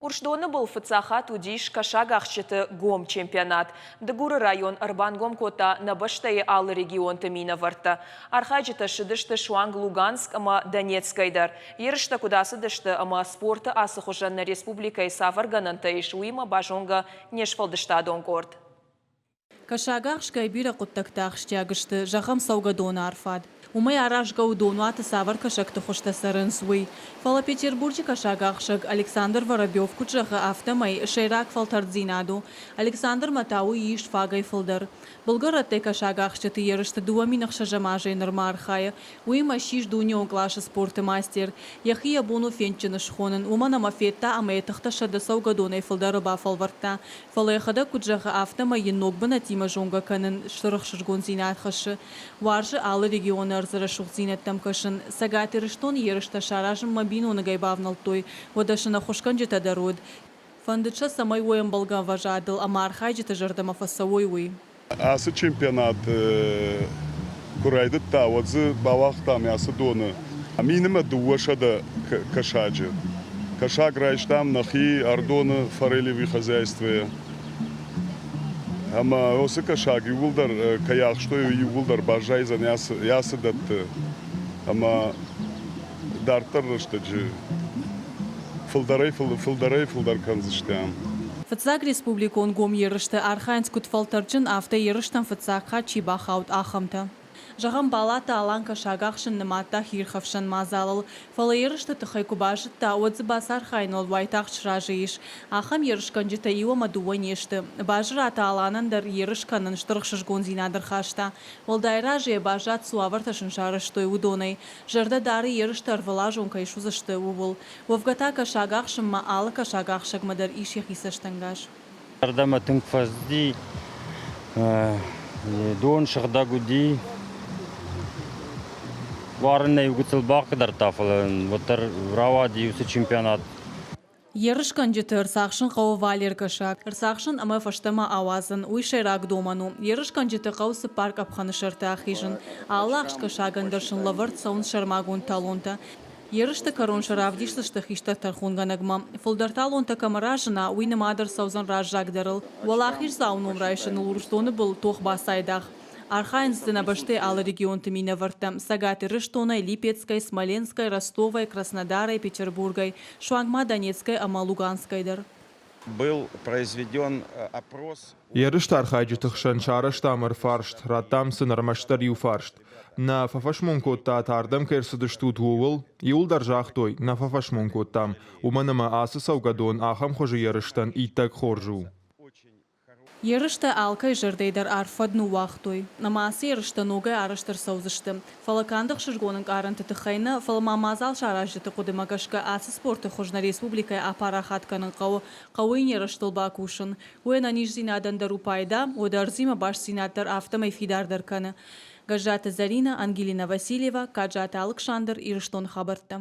Урсдоны был фыццаг хатт уыдис кӕсагахсджыты гом чемпионат. Дыгуры район ӕрбангом кодта нӕ бӕстӕйы алы регионты минӕвӕрттӕ. Архайджытӕ ссыдысты суанг Луганск ӕмӕ Донецкӕй дӕр. Ерыстӕ куыд ацыдысты ӕмӕ спорты ацы хуызӕн нӕ республикӕйы цавӕр гӕнӕнтӕ ис, уыимӕ базонгӕ не сфӕлдыстадон къорд. Кӕсагахсгӕй бирӕ хъуыддӕгтӕ ахсджиаг сты, зӕгъӕм, цӕугӕдоны арфад. Уымӕй аразгӕ у донуаты цавӕр кӕсӕгты хуызтӕ цӕрынц, уый. Фӕлӕ Петербурджы кӕсагахсӕг Александр Воробьев куыд зӕгъы, афтӕмӕй сӕйраг фӕлтӕрддзинад у. Александрмӕ та уый ис фагӕй фылдӕр. Былгӕрӕттӕй кӕсагахсджыты ерысты 2006 азӕй нырмӕ архайы. Уыимӕ ссис дунеон къласы спорты мастер. Йӕхи йӕ бон у фендджын схонын, уымӕн ӕмӕ федта ӕмӕ йӕ тыхтӕ 100 цӕугӕдонӕй фылдӕры бафӕлвӕрдта. Фӕлӕ йӕхӕдӕг куыд зӕгъы, афтӕмӕй йын ног бынӕттимӕ зонгӕ кӕнын стыр ӕхсызгондзинад хӕссы. Уарзы алы регионы ӕрдзы рӕсугъддзинӕдтӕм кӕсын. Цӕгат Ирыстоны ерыстӕ саразынмӕ биноныгӕй бавнӕлдтой, уӕдӕ сын ӕххуысгӕнджытӕ дӕр уыд. Фӕндыд сӕ, цӕмӕй уой ӕмбӕлгӕ ӕмвӕзадыл ӕмӕ архайджыты зӕрдӕмӕ фӕцӕуой, уый. Ацы чемпионат куы райдыдта, уӕд дзы бауагътам ацы доны минимӕ 200 кӕсаджы. Кӕсаг райстам нӕхи Ӕрдоны форелевый хозяйствойӕ. Ӕмӕ уыцы кӕсаг иууылдӕр кӕй ахстой, уый иууылдӕр баззайдзӕн ацы дӕтты. Ӕмӕ дарддӕр рӕстӕджы фылдӕрӕй фылдӕр кӕндзыстӕм. Фыццаг республикон гом ерысты архайынц куыд фӕлтӕрджын, афтӕ ерыстӕм фыццаг хатт чи бахауд, ахӕмтӕ. Зӕгъӕм, Балаты Алан кӕсагахсын нымадта хиирхӕфсӕн мадзалыл, фӕлӕ ерысты тыххӕй куы базыдта, уӕд дзы бацархайыныл уайтагъд сразы ис. Ахӕм ерысгӕнджытӕ иу ӕмӕ дыууӕ не сты. Базыраты Аланӕн дӕр ерыс кӕнын стыр ӕхсызгондзинад ӕрхаста. Уӕлдай разыйӕ баззад, цы уавӕртӕ сын сарӕзтой, уыдонӕй. Зӕрдӕ дары, ерыстӕ ӕрвылазон кӕй суыдзысты, ууыл. Уӕвгӕ та кӕсагахсынмӕ алы кӕсагахсӕгмӕ дӕр ис йӕхи цӕстӕнгас. Зӕрдӕмӕ тынг фӕзынди, дон сыгъдӕг уыди. Уарын нӕ иу гыццыл бахъыгдардта, фӕлӕ уӕддӕр рауади уыцы чемпионат. Ерысгӕнджыты ӕрцахсын хъӕуы валергӕсаг. Ӕрцахсын ӕмӕ фӕстӕмӕ ауадзын, уый сӕйраг домӕн у. Ерысгӕнджыты хъӕуы цыппар къӕпхӕны сӕрты ахизын. Алы ахст кӕсагӕн дӕр сын лӕвӕрд цӕуынц сӕрмагонд талонтӕ. Ерысты кӕрон сӕ равдисдзысты хистӕр тӕрхонгӕнӕгмӕ. Фылдӕр талонтӕ кӕмӕ разына, уый нымад ӕрцӕудзӕн раззагдӕрыл. Уӕлахиздзауы ном райсыныл Урсдоны был тох бацайдагъ. Архайынц дзы нӕ бӕстӕйы алы регионты минӕвӕрттӕ Цӕгат Ирыстонӕй, Липецкӕй, Смоленскӕй, Ростовӕй, Краснодарӕй, Петербургӕй, суанг ма Донецкӕй ӕмӕ Луганскӕй дӕр. Был произведен опрос. Ерысты архайджыты хсӕн сарӕзтам ӕрфарст, радтам сын ӕрмӕстдӕр иу фарст. Нӕ фӕфӕсмон кодтат, ардӕм кӕй ӕрцыдыстут, ууыл? Иуылдӕр загътой, нӕ фӕфӕсмон кодтам, уымӕн ӕмӕ ацы цӕугӕдон ахӕм хуызы ерыстӕн иттӕг хорз у. Ерыстӕ алкӕй зӕрдӕйы дӕр арф фӕд ныууагътой. Ӕмӕ ацы ерыстӕ ногӕй арӕзт ӕрцӕудзысты. Фӕлӕ канд ӕхсызгон ӕнкъарӕнты тыххӕй нӕ, фӕлӕ ма мадзал саразджыты хъуыдымӕ гӕсгӕ ацы спорты хуыз нӕ республикӕйы апарахат кӕнын хъӕуы, хъӕуы йын ерыстыл бакусын. Уый ӕнӕниздзинадӕн дӕр у пайда, уӕдӕ ӕрдзимӕ бастдзинад дӕр афтӕмӕй фидардӕр кӕны. Гӕззаты Зӕринӕ, Ангелина Васильева, Каджаты Алыксандр, Ирыстоны хабӕрттӕ.